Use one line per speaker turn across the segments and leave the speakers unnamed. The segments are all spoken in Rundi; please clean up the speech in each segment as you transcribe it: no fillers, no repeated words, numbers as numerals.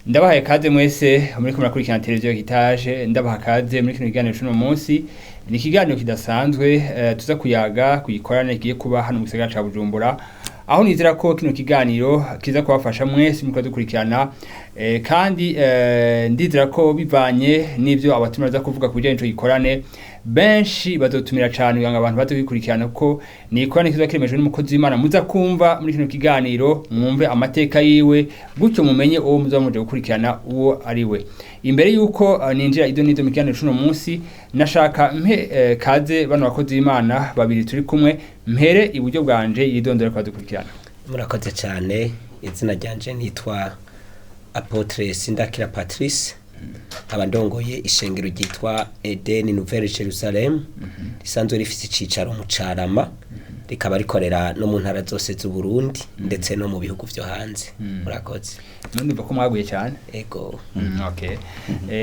Ndabahaye kaze mwese muriko murakurikirana televiziyo Heritage. Ndabaha kaze muri kino kiganiro c'uno munsi. Ni ikiganiro kidasanzwe, tuza kuyaga kuyikorane kigiye kuba hano mu gisagara ca Bujumbura, aho nizera ko kino kiganiro kiza kubafasha mwese muriko dukurikirana, kandi ndizera ko bivanye n'ivyo abatumira baza kuvuga ku bijanye n'ico gikorane, benshi bazotumira cane kugira ngo abantu baze kwikurikirana, kuko ni ikorane kizoba kiremejwe n'umukozi w'Imana muza kumva muri kino kiganiro, mwumve amateka yiwe, gutyo mumenye uwo muzoba muje gukurikirana uwo ari we. Imbere yuko ninjira ido n'ido mu kiganiro c'uno munsi, nashaka mpe kaze bano bakozi b'Imana babiri turi kumwe. Mpere iburyo bwanje, yidondora ko badukurikirana.
Murakoze cyane. Izina ryanje nitwa Apôtre Sindakira Patrice, nkaba ndongoye ishengero ryitwa Eden Nouvelle Jerusalem, risanzwe rifise icicaro mu Carama, rikaba rikorera no mu ntara zose z'u Burundi ndetse no mu bihugu vyo hanze. Murakoze.
Ndumva ko mwaguye cyane.
Ego.
Okay.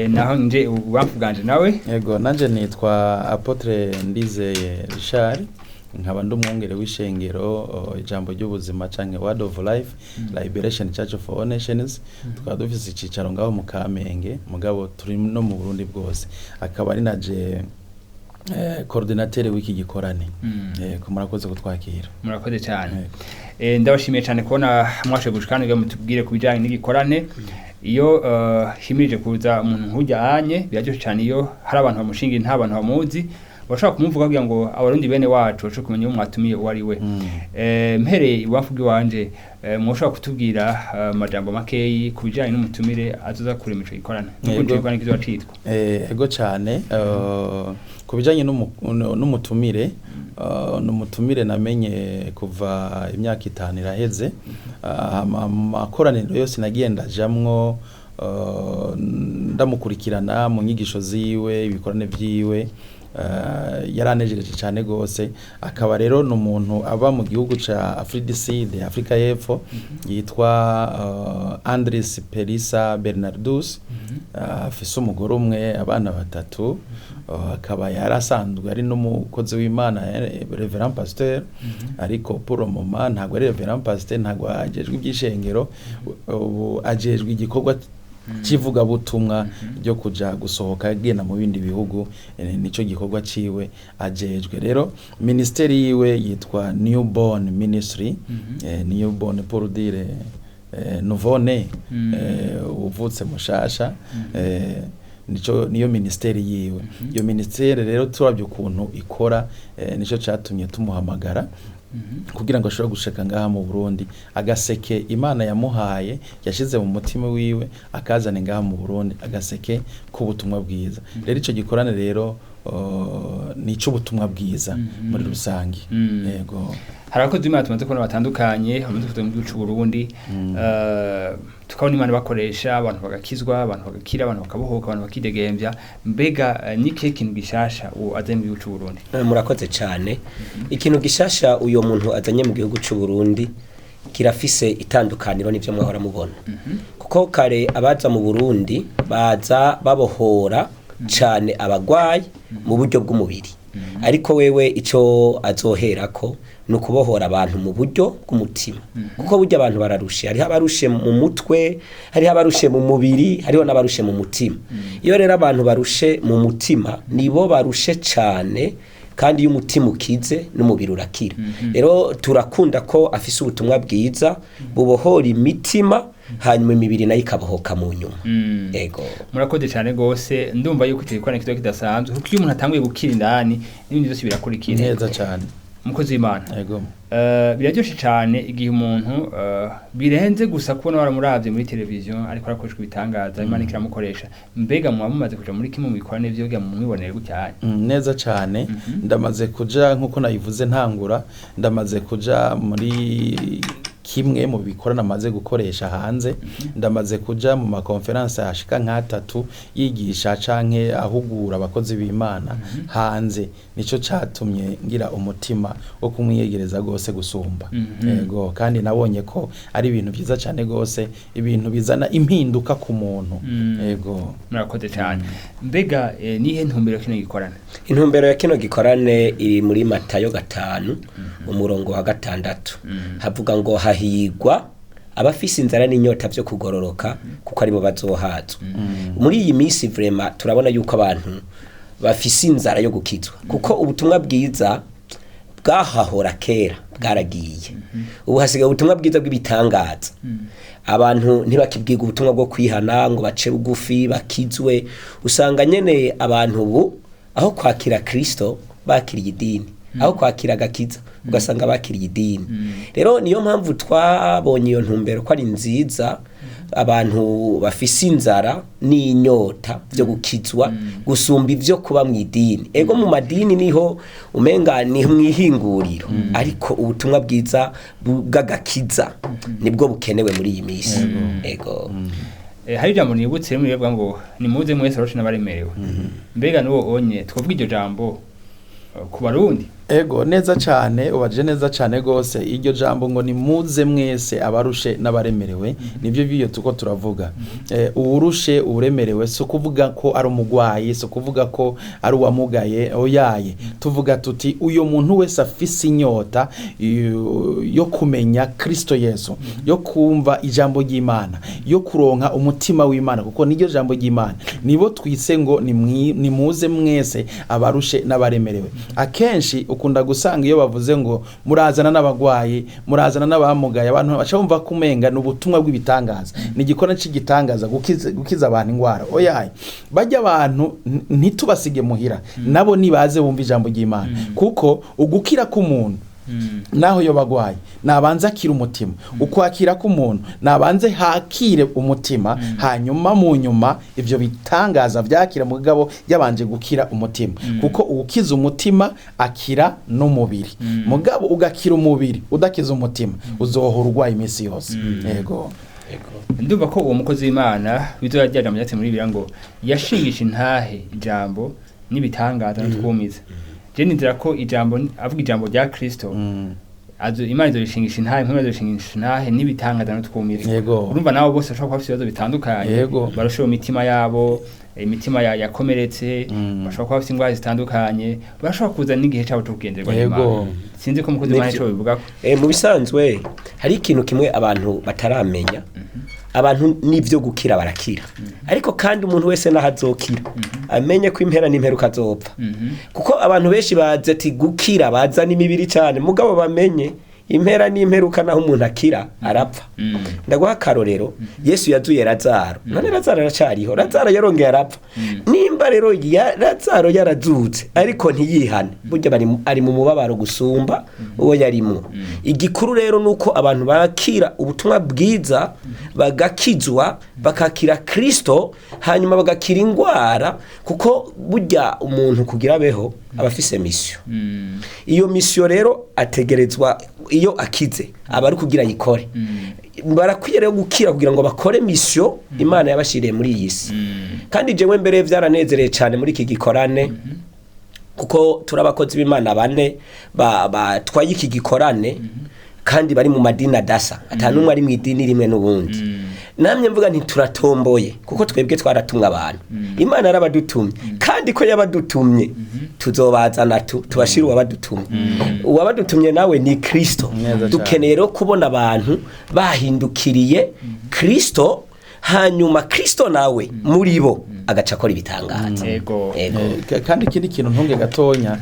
Naho nje ubamfu bwanje nawe.
Yego, nanje nitwa Apotre Ndizeye Richard, nkaba ndi umwungere w'ishengero Ijambo ry'Ubuzima canke Word of Life Liberation Church of All Nations. Tukaba dufise icicaro ngaho mu Kamenge, mugabo turi no mu Burundi bwose. Akaba ari naje coordinateur w'iki gikorane. Yego, murakoze kutwakira.
Murakoze cyane.
Yego.
Ndabashimiye cyane kubona mwashoboye gushika hano kugira ngo mutubwire ku bijyanye n'igikorane. Iyo himirije kuza umuntu nk'ujya anye, biraryoshe cyane iyo hari abantu bamushingira, nta bantu bamuzi bashobora kumuvuga, kugira ngo Abarundi bene wacu bashobore kumenya uwo mwatumiye uwo ari we. Mpereye ibubamfu bw'iwanje, mwoshobora kutubwira amajambo makeyi ku bijyanye n'umutumire azoza kurema ico gikorane, nuko
Yego.
ico gikorane kizoba citwa?
Ego cyane. Ku bijyanye n'umutumire, n'umutumire namenye kuva imyaka 5 iraheze. Amakoraniro yose nagiye ndajamwo, ndamukurikirana mu nyigisho ziwe, ibikorane vyiwe, yaranejereje cyane gose. Akaba rero ni umuntu aba mu gihugu ca Afrique du Sud, Afrika y'Epfo, yitwa Andres Perisa Bernardus. Afise umugore umwe, abana batatu. Akaba yarasanzwe ari n'umukozi w'Imana, Reverend Pasteur, ariko pour le moment ntabwo ari Reverend Pasteur, ntabwo ajejwe iby'ishengero. Ubu ajejwe igikorwa cy'ivugabutumwa ryo kuja gusohoka agenda mu bindi bihugu, nico gikorwa ciwe ajejwe. Rero ministeri yiwe yitwa Newborn Ministry, Newborn pour dire nouveau-né, uvutse mushasha. Nico niyo ministeri yiwe. Iyo ministeri rero, turabye ukuntu ikora, nico catumye tumuhamagara kugira ngo ashobore gushika ngaha mu Burundi, agaseke Imana yamuhaye, yashize mu mutima wiwe, akazane ngaha mu Burundi, agaseke k'ubutumwa bwiza. Rero ico gikorane rero ni ic'ubutumwa bwiza muri rusange. Yego.
Hari abakozi b'Imana tumaze kubona batandukanye bamaze kuza mu gihugu c'u Burundi, tukabona Imana bakoresha abantu, bagakizwa, abantu bagakira, abantu bakabohoka, abantu bakidegembya. Mbega ni kihe kintu gishasha uwo azanye mu gihugu c'u Burundi?
Murakoze cyane. Ikintu gishasha uyo muntu azanye mu gihugu c'u Burundi kirafise itandukaniro n'ivyo mwahora mubona, kuko kare abaza mu Burundi baza babohora cane abagwayi mu buryo bw'umubiri, ariko wewe ico azoherako ni ukubohora abantu mu buryo bw'umutima, kuko burya abantu bararushe. Hariho abarushe mu mutwe, hariho abarushe mu mubiri, hariho n'abarushe mu mutima. Iyo rero abantu barushe mu mutima, nibo barushe cane, kandi iyo umutima ukize n'umubiri urakira. Rero turakunda ko afise ubutumwa bwiza bubohora imitima, hanyuma imibiri nayo ikabohoka mu nyuma. Ego.
Murakoze cyane gose. Ndumva yuko ico gikorane kizoba kidasanzwe, kuko iyo umuntu atanguye gukira indani, n'ibindi byose birakurikira.
Neza cyane.
Umukozi w'Imana,
Yego.
Biraryoshe cyane igihe umuntu birenze gusa kubona waramuravye muri televiziyo ariko arakoreshwa ibitangaza, Imana ikiramukoresha. Mbega muba mumaze kuja muri kimwe mu bikorane vyo kugira ngo mumwibonere gutya?
Neza cyane. Ndamaze kuja, nkuko nabivuze ntangura, ndamaze kuja muri kimwe mu bikorana amaze gukoresha hanze. Ndamaze kuja mu makonferanse ashika nk'atatu yigisha canke ahugura abakozi b'Imana hanze. Nico catumye ngira umutima wo kumwiyegereza gose gusumba. Yego, kandi nabonye ko ari ibintu vyiza cane gose, ibintu bizana impinduka ku muntu. Yego.
Murakoze cyane. Mbega nihe ntumbero kino gikorana?
Intumbero ya kino gikorane iri muri Matayo 5, umurongo wa 6, havuga ngo Hahigwa abafise inzara n'inyota byo kugororoka, kuko aribo bazohazwa. Muri iyi minsi vraiment turabona yuko abantu bafise inzara yo gukizwa, kuko ubutumwa bwiza bwahahora kera bwaragiye. Ubu hasigaye ubutumwa bwiza bw'ibitangaza. Abantu ntibakibwirwa ubutumwa bwo kwihana ngo bace bugufi bakizwe. Usanga nyene abantu ubu aho kwakira Kristo bakiriye idini, aho kwakira agakiza ugasanga bakiriye idini. Rero niyo mpamvu twabonye iyo ntumbero ko ari nziza, abantu bafise inzara n'inyota byo gukizwa gusumba ibyo kuba mu idini. Ego, mu madini niho umenga ni mwihinguriro, ariko ubutumwa bwiza bw'agakiza nibwo bukenewe muri iyi minsi. Ego.
Hari ijambo nibutse rimwe rivuga ngo nimuze mwese abarushe n'abaremerewe. Mbega n'uwo onye twovuga iryo jambo ku Barundi?
Ego, neza cyane, ubaje neza cyane gose. Iryo jambo ngo nimuze mwese abarushe n'abaremerewe, nibyo biyo tuko turavuga. Uwurushe uremerewe si ukuvuga ko ari umugwayi, si ukuvuga ko ari uwamugaye, oyaye. Tuvuga tuti uyo muntu wese afise inyota yo kumenya Kristo Yesu, yo kumva ijambo ry'Imana, yo kuronka umutima w'Imana, kuko niryo jambo ry'Imana, nibo twise ngo nimuze mwese abarushe n'abaremerewe. Akenshi ukunda gusanga iyo bavuze ngo murazana n'abagwayi, murazana n'abamugaye, abantu baca bumva ko umenga ni ubutumwa bw'ibitangaza, ni igikona cy'igitangaza gukiza abantu indwara. Oyaye, bajya abantu ntitubasige muhira, nabo nibaze bumva ijambo ry'Imana, kuko ugukira k'umuntu naho yo bagwaye nabanze akira umutima, ukwakira k'umuntu nabanze hakire umutima, hanyuma mu nyuma ivyo bitangaza vyakira, mugabo yabanje gukira umutima, kuko ukiza umutima akira n'umubiri. Mugabo ugakira umubiri udakiza umutima, uzohora urwaye iminsi yose. Yego.
Ndumva ko uwo mukozi w'Imana bizoba rya jambo ryatse muri Bibiliya ngo yashingisha intahe ijambo n'ibitangaza n'utwumiza. Je nizera ko ijambo avuga ijambo rya Kristo, azo Imana izorishingisha intahe, impamvu izorishingisha intahe n'ibitangaza n'utwumiza. Urumva nabo bose bashobora kuba bafite ibibazo bitandukanye, barusha mu mitima yabo, imitima yakomeretse, bashobora kuba bafite indwara zitandukanye, bashobora kuza n'igihe cyabo cyo kugenderwa n'Imana. Sinzi ko umukozi w'Imana ico bivuga ko.
Mu bisanzwe hari ikintu kimwe abantu bataramenya. Abantu n'ivyo gukira barakira, ariko kandi umuntu wese naho azokira amenye ko impera n'imperuka azopfa, kuko abantu benshi bazi ati gukira bazana imibiri cyane, mugabo bamenye impera n'imperuka naho umuntu akira arapfa. Ndaguha akarorero: Yesu yazuye Lazaro, none Lazaro aracariho? Lazaro yarongeye arapfa. Nimba rero Lazaro yarazutse ariko ntiyihane, burya ari mu mubabaro gusumba uwo yarimwo. Igikuru rero nuko abantu bakira ubutumwa bwiza, bagakizwa, bakakira Kristo, hanyuma bagakira ingwara, kuko burya umuntu kugira abeho aba afise mission. Iyo mission rero ategerezwa, iyo akize aba ari kugira ayikore. Barakwiye rero gukira kugira ngo bakore mission Imana yabashiriye muri iyi si. Kandi jewe mbere byaranezereye cyane muri iki gikorane, kuko turi abakozi b'Imana bane batwaye iki gikorane, kandi bari mu madini adasa, ata n'umwe ari mu idini rimwe n'ubundi. Namye mvuga nti turatomboye, kuko twebwe twaratumwe abantu, Imana yarabadutumye, kandi ko yabadutumye tuzobazana tubashire uwabadutumye. Uwabadutumye nawe ni Kristo.
Neza cane.
Dukeneye rero kubona abantu bahindukiriye Kristo, hanyuma Kristo nawe muri bo agaca akora ibitangaza.
Ego.
Ego.
Kandi ikindi kintu ntunge gatonya,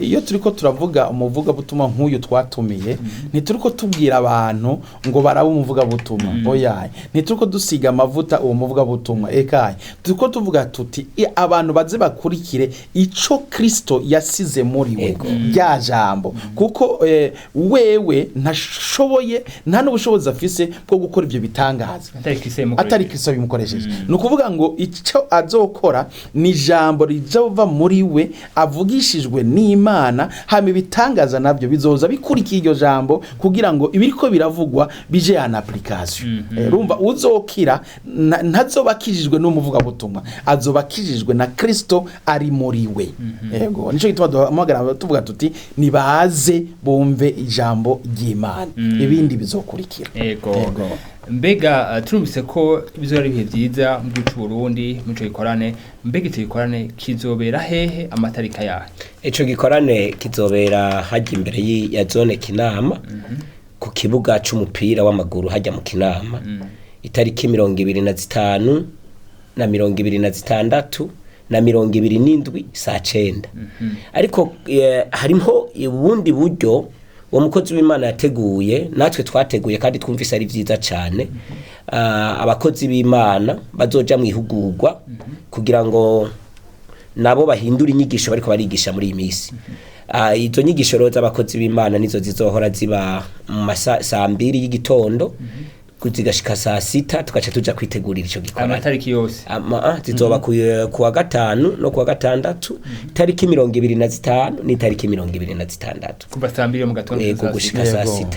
iyo turiko turavuga umuvugabutumwa nk'uyu twatumiye, ntituriko tubwira abantu ngo barabe umuvugabutumwa, oyaye. Ntituriko dusiga amavuta uwo muvugabutumwa, ekaye. Turiko tuvuga tuti abantu baze bakurikire ico Kristo yasize muri we, rya jambo, kuko wewe ntashoboye, nta n'ubushobozi afise bwo gukora ivyo bitangaza
atari Kristo yamukoresheje.
Atari Kristo bimukoresheje. Ni ukuvuga ngo icyo azokora ni ijambo rizova muri we avugishijwe n'Imana, hama ibitangaza nabyo bizoza bikurikiye iryo jambo, kugira ngo ibiriko biravugwa bije en application. Urumva uzokira ntazoba akijijwe n'umuvugabutumwa, azoba akijijwe na Kristo ari muri we. Yego, nico gituma duhamagara tuvuga tuti nibaze bumve ijambo ry'Imana, ibindi bizokurikira.
Ego.
Ego.
Mbega turumvise ko bizoba ari ibihe vyiza mu gihugu c'u Burundi muri ico gikorane. Mbega ico gikorane kizobera hehe, amatarika yahe?
Ico gikorane kizobera hajya imbere ya zone Kinama. ku kibuga c'umupira w'amaguru hajya mu Kinama, itariki 25 na 26 na 27 saa 9. Ariko harimo ubundi buryo uwo mukozi w'Imana yateguye, natwe twateguye kandi twumvise ari vyiza cane. Abakozi b'Imana bazoja mu ihugurwa kugira ngo nabo bahindura inyigisho bariko barigisha muri iyi minsi. Izo nyigisho rero z'abakozi b'Imana nizo zizohora ziba mu saa 2 y'igitondo zigashika saa 6, tugaca tuja kwitegurira ico gikorane.
Amatariki yose?
Zizoba kuwa gatanu no kuwa gatandatu, tariki 25 n'itariki 26.
Kuva saa 2 mu gatondo?
Yego,
saa
gushika
sita.
saa
Yego.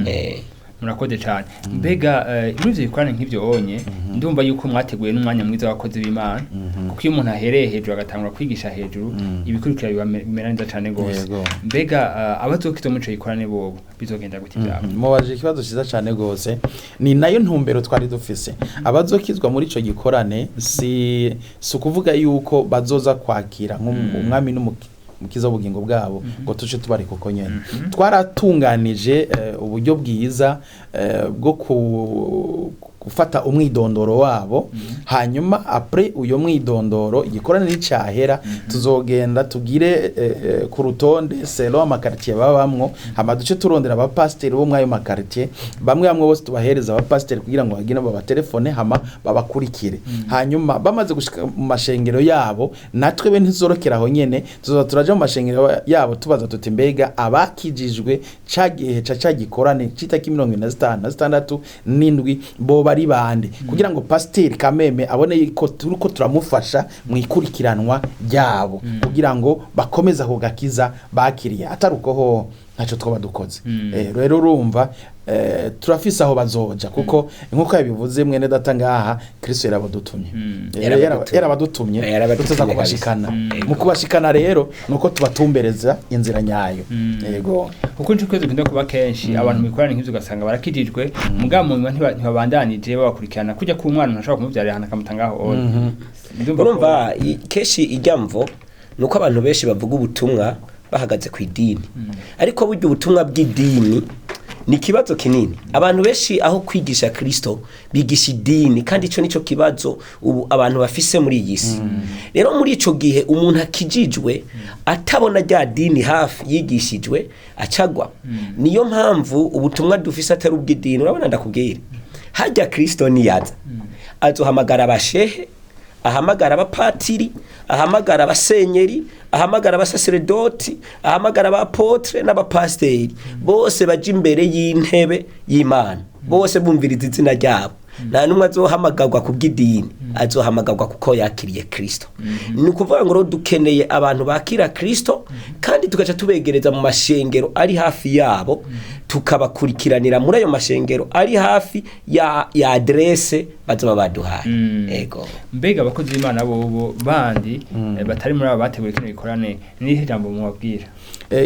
6.
Murakoze cyane. Mbega muri ivyo bikorane nk'ivyo onye, ndumva yuko mwateguye n'umwanya mwiza w'abakozi b'Imana, kuko iyo umuntu ahereye hejuru agatangura kwigisha hejuru, ibikurikira biba bimera neza cane gose.
Yego.
Mbega abazokizwa muri ico gikorane bobo bizogenda gute ivyabo?
Mubaje ikibazo cyiza cyane gose, ni nayo ntumbero twari dufise. Abazokizwa muri ico gikorane si ukuvuga yuko bazoza kwakira nk'umwami n'umukiza w'ubugingo bwabo ngo tuce tubareka uko nyene. Twaratunganije uburyo bwiza bwo gufata umwidondoro wabo, hanyuma après uyo mwidondoro, igikorane nicahera, tuzogenda tugire ku rutonde selon amakartier babamwo, hama duce turondera abapasiteri bo mw'ayo makartier bamwe bamwe bose, tubahereza abapasiteri kugira ngo bagende babatelefone hama babakurikire. Hanyuma bamaze gushika mu mashengero yabo, natwe be ntizorokera aho nyene, tuzoza turaja mu mashengero yabo tubaza tuti: mbega abakijijwe ca gihe ca gikorane c'itariki 25 na 6 n'indwi bo bari bande? Kugira ngo pasiteri Kameme abone ko turiko turamufasha mu ikurikiranwa ryabo, kugira ngo bakomeze ako gakiza bakiriye. Atari uko ho ntacyo twaba dukoze. Rero urumva turafise aho bazoja, kuko nkuko yabivuze mwene data ngaha, Kristo yarabadutumye.
Yarabadutumye.
Yarabadutumye.
Yarabadutumye
tuza
kabisa.
kubashikana.
Yego.
Mu kubashikana rero nuko tubatumbereza inzira nyayo. Yego.
Kuko nico kwezi gukunda kuba kenshi, abantu mu bikorane nk'ivyo ugasanga barakijijwe, mugabo mu nyuma ntibabandanije babakurikirana kujya ku mwana ntashobora kumuvyarira ahantu akamutanga aho ori. Ndumva ko-
Urumva kenshi ijya mvo nuko abantu benshi bavuga ubutumwa bahagaze ku idini, ariko burya ubutumwa bw'idini ni ikibazo kinini. Abantu benshi aho kwigisha Kristo bigisha idini, kandi ico nico kibazo ubu abantu bafise muri iyi si. Rero muri ico gihe umuntu akijijwe atabona rya dini hafi yigishijwe acagwa. Niyo mpamvu ubutumwa dufise atari ubw'idini. Urabona, ndakubwira, hajya Kristo niyaza azohamagara abashehe, ahamagara abapatiri, ahamagara abasenyeri, ahamagara abasaseredoti, ahamagara abapotre n'abapasiteri, bose baje imbere y'intebe y'Imana, bose bumviriza izina ryabo. Nta n'umwe azohamagarwa ku bw'idini, azohamagarwa kuko yakiriye Kristo. Ni ukuvuga ngo rero dukeneye abantu bakira Kristo, kandi tugaca tubegereza mu mashengero ari hafi yabo, tukabakurikiranira muri ayo mashengero ari hafi ya adresse bazoba baduhaye. Ego.
Mbega abakozi b'Imana bobo bandi batari muri aba bateguye kino gikorane, nihe jambo mubabwira?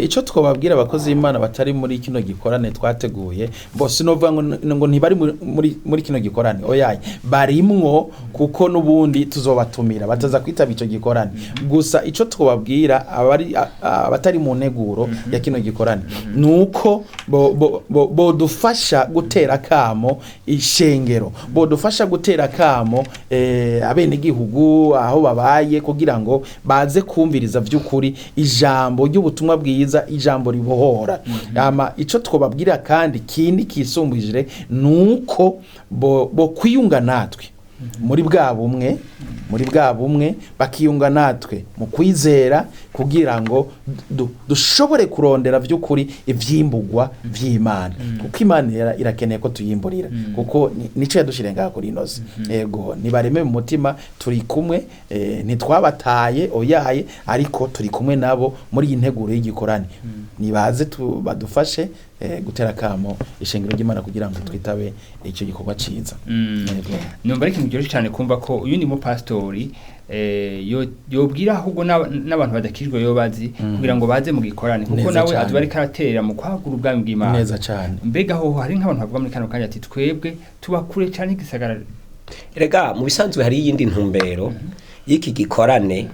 Ico twobabwira abakozi b'Imana batari muri kino gikorane twateguye, bose novuga ngo ntibari muri kino gikorane, oyaye, barimwo, kuko n'ubundi tuzobatumira bataza kwitaba ico gikorane. Gusa ico twobabwira abari abatari mu nteguro ya kino gikorane nuko bodufasha gutera kamo ishengero, bodufasha gutera kamo abenegihugu aho babaye, kugira ngo baze kumviriza vy'ukuri ijambo ry'ubutumwa bwiza, ijambo ribohora. Ama ico twobabwira kandi kindi kisumbujire nuko bo kwiyunga natwe muri bwa bumwe, bakiyunga natwe mu kwizera, kugira ngo dushobore kurondera vy'ukuri ivyimburwa vy'Imana, kuko Imana irakeneye ko tuyimburira, kuko nico yadushiriye ngaha kuri ino si. Yego, nibareme mu mutima, turi kumwe, ntitwabataye, oyaye, ariko turi kumwe nabo muri iyi nteguro y'igikorane. Nibaze badufashe gutera kamo ishengero ry'Imana kugira ngo twitabe icyo gikorwa ciza. Yego.
Numva ari ikintu kiryoshye cyane kumva ko uyu ni mupasitori yobwira ahubwo n'abantu badakijwe yo bazi kugira ngo baze mu gikorane, kuko
Neza
nawe
cane.
azoba ariko aratera mu kwagura ubwami bw'Imana.
Neza cane.
Mbega hoho hari nk'abantu bavuga muri kano kanya ati: twebwe tuba kure cyane igisagara?
Erega mu bisanzwe hari iyindi ntumbero y'iki gikorane,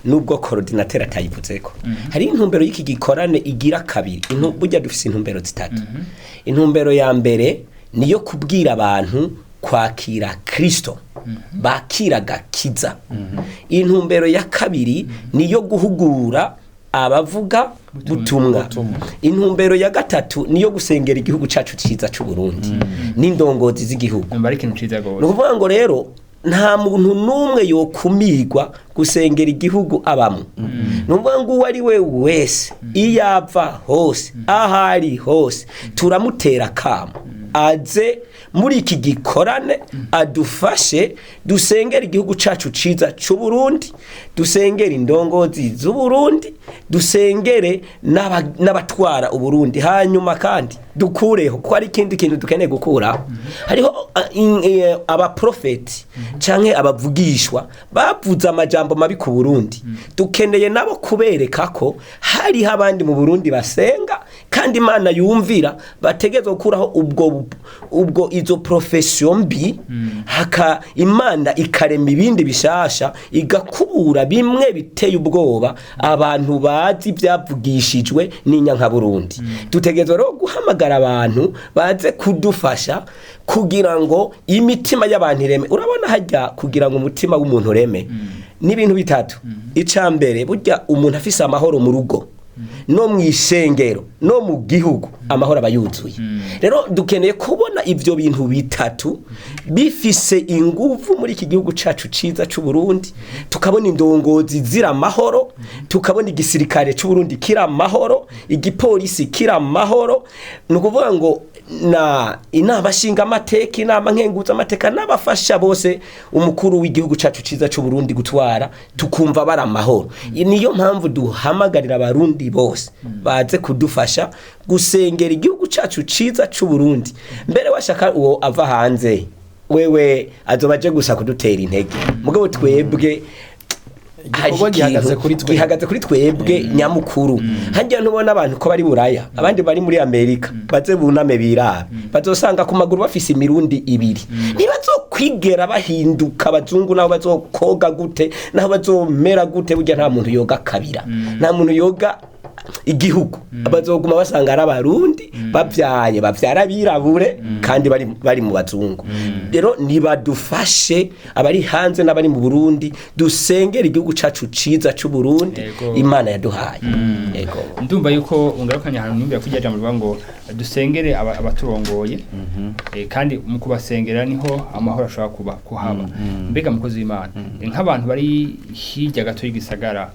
nubwo coordinateur atayivuzeko. Hari intumbero y'iki gikorane igira kabiri. Burya dufise intumbero zitatu. Intumbero ya mbere niyo kubwira abantu kwakira Kristo, bakira gakiza. Intumbero ya kabiri niyo guhugura abavuga butumwa. Intumbero ya gatatu niyo gusengera igihugu cacu ciza c'u Burundi n'indongozi z'igihugu.
Numva ari ikintu ciza
Ni
gose.
ukuvuga ngo rero nta muntu n'umwe yokumirwa gusengera igihugu abamo. Ni ukuvuga ngo uwo ari we wese, iyo ava hose, aho ari hose, turamutera akamo aze muri iki gikorane adufashe dusengere igihugu cacu ciza c'u Burundi, dusengere indongozi z'u Burundi, dusengere n'abatwara Uburundi. Hanyuma kandi dukureho, kuko hari ikindi kintu dukeneye gukuraho. Hariho abaprofeti canke abavugishwa bavuze amajambo mabi ku Burundi. Dukeneye nabo kubereka ko hariho abandi mu Burundi basenga kandi Imana yumvira, bategerezwa gukuraho ubwo izo profession mbi, haka Imana ikarema ibindi bishasha, igakubura bimwe biteye ubwoba abantu bazi byavugishijwe n'inyankaburundi. Dutegerezwa rero guhamagara abantu baze kudufasha kugira ngo imitima y'abantu ireme. Urabona hajya kugira ngo umutima w'umuntu ureme n'ibintu bitatu. Ica mbere, burya umuntu afise amahoro mu rugo no mu ishengero no mu gihugu, amahoro aba yuzuye. Rero dukeneye kubona ivyo bintu bitatu bifise inguvu muri iki gihugu cacu ciza c'u Burundi, tukabona indongozi zira amahoro, tukabona igisirikare c'u Burundi kira amahoro, igipolisi kira amahoro. Ni ukuvuga ngo na inama nshingamateka, inama nkenguzamateka n'abafasha bose umukuru w'igihugu cacu ciza c'u Burundi gutwara, tukumva bari amahoro. Niyo mpamvu duhamagarira abarundi bose baze kudufasha gusengera igihugu cacu ciza c'u Burundi. Mbere washaka uwo ava hanze wewe azoba aje gusa kudutera intege, mugabo twebwe
Igikorwa gihagaze kuri twe.
Gihagaze kuri twebwe nyamukuru. Harya ntubona abantu ko bari Buraya, abandi bari muri Amerika, baze buname birabe, bazosanga ku maguru bafise imirundi ibiri. Ntibazokwigera bahinduka abazungu, naho bazokoga gute, naho bazomera gute. Burya nta muntu yoga kabira, nta muntu yoga igihugu. Bazoguma basanga ari abarundi babyaye, bavyara abirabure kandi bari mu bazungu. Rero nibadufashe abari hanze n'abari mu Burundi dusengere igihugu cacu ciza c'u Burundi.
Yego.
Imana yaduhaye. Yego.
Ndumva yuko ungarukanye ahantu nimba kujya jambo rivuga ngo dusengere abaturongoye. Kandi mu kubasengera niho amahoro ashobora kuba kuhaba. Mbega mukozi w'Imana, nk'abantu bari hirya gato y'igisagara,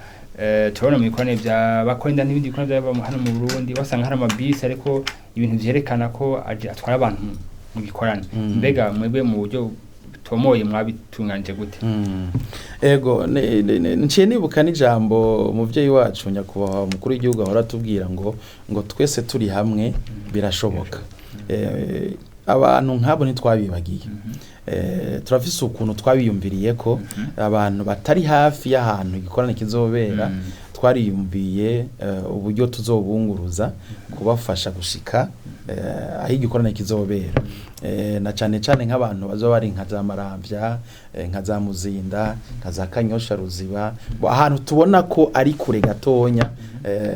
turabona mu bikorane bya bakorenda n'ibindi bikorane byaba hano mu Burundi, basanga hari amabisi ariko ibintu vyerekana ko aje atwara abantu mu gikorane. Mbega mwebwe mu buryo butomoye mwabitunganije gute?
Ego, nciye nibuka n'ijambo umuvyeyi wacu nyakubahwa umukuru w'igihugu ahora atubwira ngo twese turi hamwe birashoboka. Abantu nk'abo ntitwabibagiye. Turafise ukuntu twabiyumviriye ko abantu batari hafi y'ahantu igikorane kizobera, twariyumviye uburyo tuzobunguruza kubafasha gushika aho igikorane kizobera. Na cane cane nk'abantu bazoba bari nka za Maramvya, nka za Muzinda, nka za Kanyosha, Ruziba, ahantu tubona ko ari kure gatonya,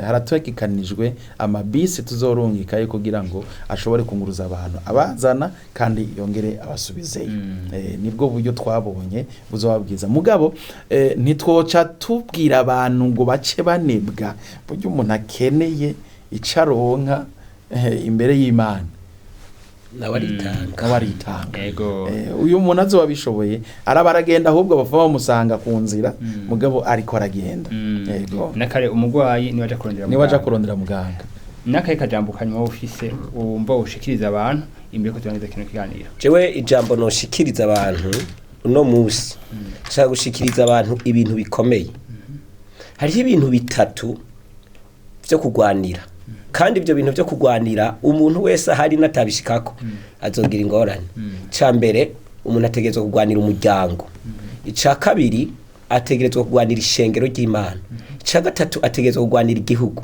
harategekanijwe amabisi tuzorungikayo kugira ngo ashobore kunguruza abantu abazana kandi yongere abasubizeyo. Nibwo buryo twabonye buzoba bwiza. Mugabo ntitwoca tubwira abantu ngo bace banebwa. Buryo umuntu akeneye ico aronka imbere y'Imana
nawe aritanga.
Nawe aritanga.
Yego.
Uyu muntu azoba abishoboye araba aragenda, ahubwo bapfa bamusanga ku nzira, mugabo ariko aragenda. Yego.
Nakare umugwayi niwe aja kurondera
niwe aja
muganga.
Kurondera muganga.
Nakahe kajambo kanyuma wowe ufise wumva ushikiriza abantu imbere ko turangiza kino kiganiro?
Jewe ijambo noshikiriza abantu uno musi, nshaka gushikiriza abantu ibintu bikomeye. Hariho ibintu bitatu vyo kugwanira, kandi ibyo bintu vyo kugwanira umuntu wese ahari natabishikako azogira ingorane. Ca mbere, umuntu ategerezwa kugwanira umuryango. Ica kabiri, ategerezwa kugwanira ishengero ry'Imana. Ica gatatu, ategerezwa kugwanira igihugu,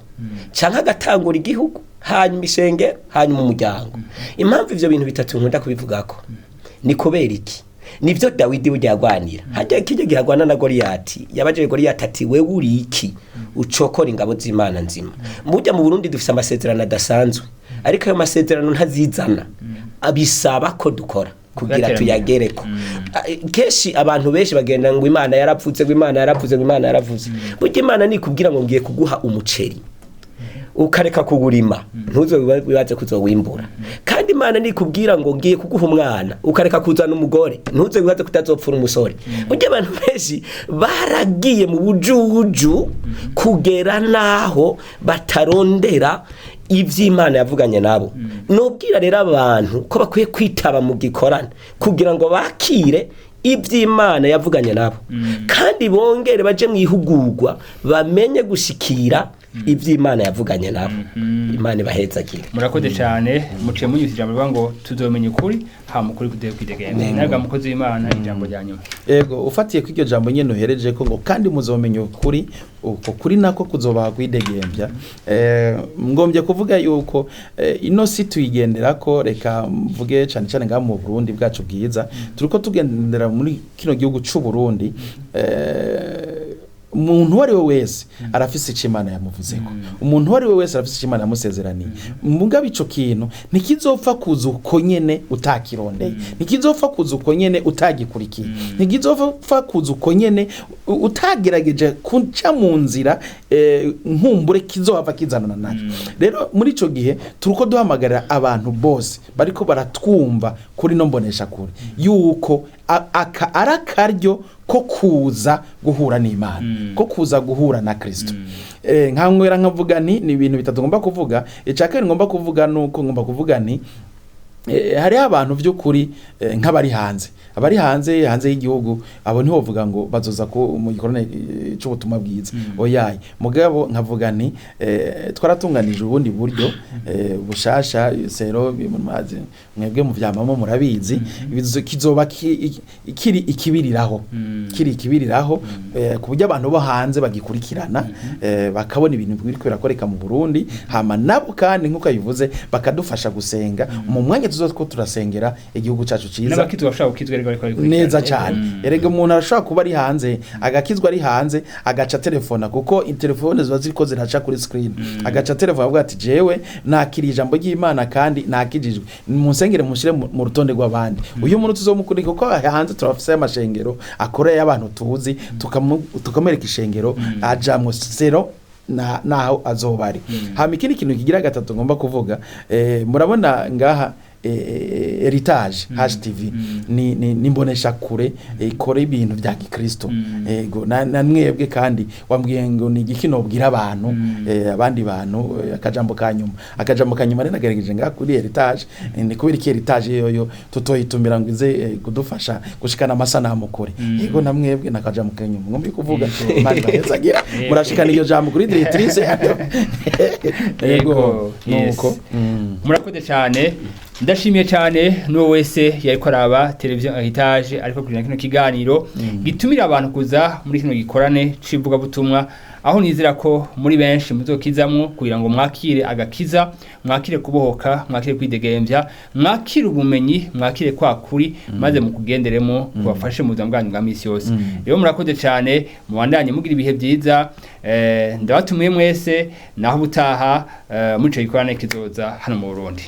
canke agatangura igihugu, hanyuma ishengero, hanyuma umuryango. Impamvu ivyo bintu bitatu nkunda kubivugako ni kubera iki? Nivyo Dawidi burya yagwanira. Hajya kijya gihagwana na Goliyati, yabajije Goliyati ati: "Wewe uri iki ucokora ingabo z'Imana nzima?" Burya mu Burundi dufise amasezerano adasanzwe. Ariko ayo masezerano ntazizana, abisaba ko dukora kugira
Kuyateramira.
tuyagereko. Kenshi abantu benshi bagenda ngo Imana yaravuze, ngo Imana yaravuze, ngo Imana yaravuze. Burya Imana nikubwira ngo ngiye kuguha umuceri, ukareka kuwurima, ntuze wibaze kuzowimbura. Kandi Imana nikubwira ngo ngiye kuguha umwana, ukareka kuzana umugore, ntuze wibaze kutazopfura umusore. Burya abantu benshi baragiye mu bujuju kugera naho batarondera ivy'Imana yavuganye nabo. Nubwira rero abantu ko bakwiye kwitaba mu gikorane kugira ngo bakire ivy'Imana yavuganye nabo, kandi bongere baje mu ihugurwa bamenye gushikira ivy'Imana yavuganye nabo. Imana ibahezagire.
Murakoze cyane. Muciye munyuze ijambo rivuga ngo tuzomenya ukuri, hama ukuri kuduhe kwidegembya. Nawe mukozi w'Imana, ijambo rya nyuma.
Ego, ufatiye ku iryo jambo nyene uhereje ko ngo kandi muzomenya ukuri, uko kuri nako kuzobaha kwidegembya. Ngombye kuvuga yuko ino si tuyigendera ko, reka mvuge cane cane ngaha mu Burundi bwacu bwiza, turiko tugendera muri kino gihugu c'u Burundi. Umuntu uwo ari we wese arafise ico Imana yamuvuzeko, umuntu uwo ari we wese arafise ico Imana yamusezeraniye. Mugabo ico kintu ntikizopfa kuza uko nyene utakirondeye, ntikizopfa kuza uko nyene utagikurikiye, ntikizopfa kuza uko nyene utagerageje kuca mu nzira nkumbure kizohava kizanana naco. Rero muri ico gihe turiko duhamagarira abantu bose bariko baratwumva kuri no mbonesha kure yuko aka ari akaryo ko kuza guhura n'Imana, ko kuza guhura na Kristo. Nkanywera nkavuga nti ni ibintu bitatu ngomba kuvuga. Icya kabiri ngomba kuvuga nuko ngomba kuvuga nti hariho abantu by'ukuri nk'abari hanze, abari hanze hanze y'igihugu, abo niho bavuga ngo bazoza ku mu gikorane c'ubutumwa bwiza, oyaye. Mugabo nkavuga nti twaratunganije ubundi buryo bushasha sero mazi mwebwe mu vyamamo murabizi. Kizoba kiri ikibiriraho, kiri ikibiriraho, ku buryo abantu bo hanze bagikurikirana, bakabona ibintu biriko birakoreka mu Burundi. Hama nabo kandi nk'uko abivuze bakadufasha gusenga mu mwanya tuzotwo turasengera igihugu cacu ciza.
N'abakizwa bashobora gukizwa ariko bariko barabikurikirana.
Neza cyane. Erega umuntu arashobora kuba ari hanze agakizwa ari hanze, agaca telefona kuko telefone ziba ziriko ziraca kuri screen, agaca telefona avuga ati jewe nakiriye ijambo ry'Imana kandi nakijijwe, munsengere mushire mu rutonde rw'abandi. Uyu muntu tuzomukurika kuko hanze turafise amashengero akoreye abantu tuzi, tukamwereka ishengero ajamwo sero na naho azoba ari. Hama ikindi kintu kigira gatatu ngomba kuvuga, murabona ngaha Heritage HTV ni mbonesha kure ikora ibintu vya gikristo. Ego, na mwebwe kandi wambwiye ngo ni igiki nobwira abantu, abandi bantu, akajambo ka nyuma, akajambo ka nyuma rero nagerageje ngaha kuri Heritage, ni kubera iki Heritage yoyo tutoyitumira ngo ize kudufasha gushikana amasanamu kure? Yego, na mwebwe nakajambo ka nyuma ngomba kuvuga. Imana ibahezagira. Murashikana iryo jambo kuri directrice. Yego, nuko.
Murakoze cyane. Ndashimiye cyane n'uwo wese yariko araba televiziyo Heritage ariko kurikirana kino kiganiro gitumira abantu kuza muri kino gikorane c'ivugabutumwa, aho nizera ko muri benshi muzokizamwo kugira ngo mwakire agakiza, mwakire kubohoka, mwakire kwidegembya, mwakire ubumenyi, mwakire kwa kuri, maze mukugenderemo kubafashe mu buzima bwanyu bwa misi yose. Rero murakoze cyane, mubandanye mugira ibihe byiza. Ndabatumiye mwese naho ubutaha muri ico gikorane kizoza hano mu Burundi.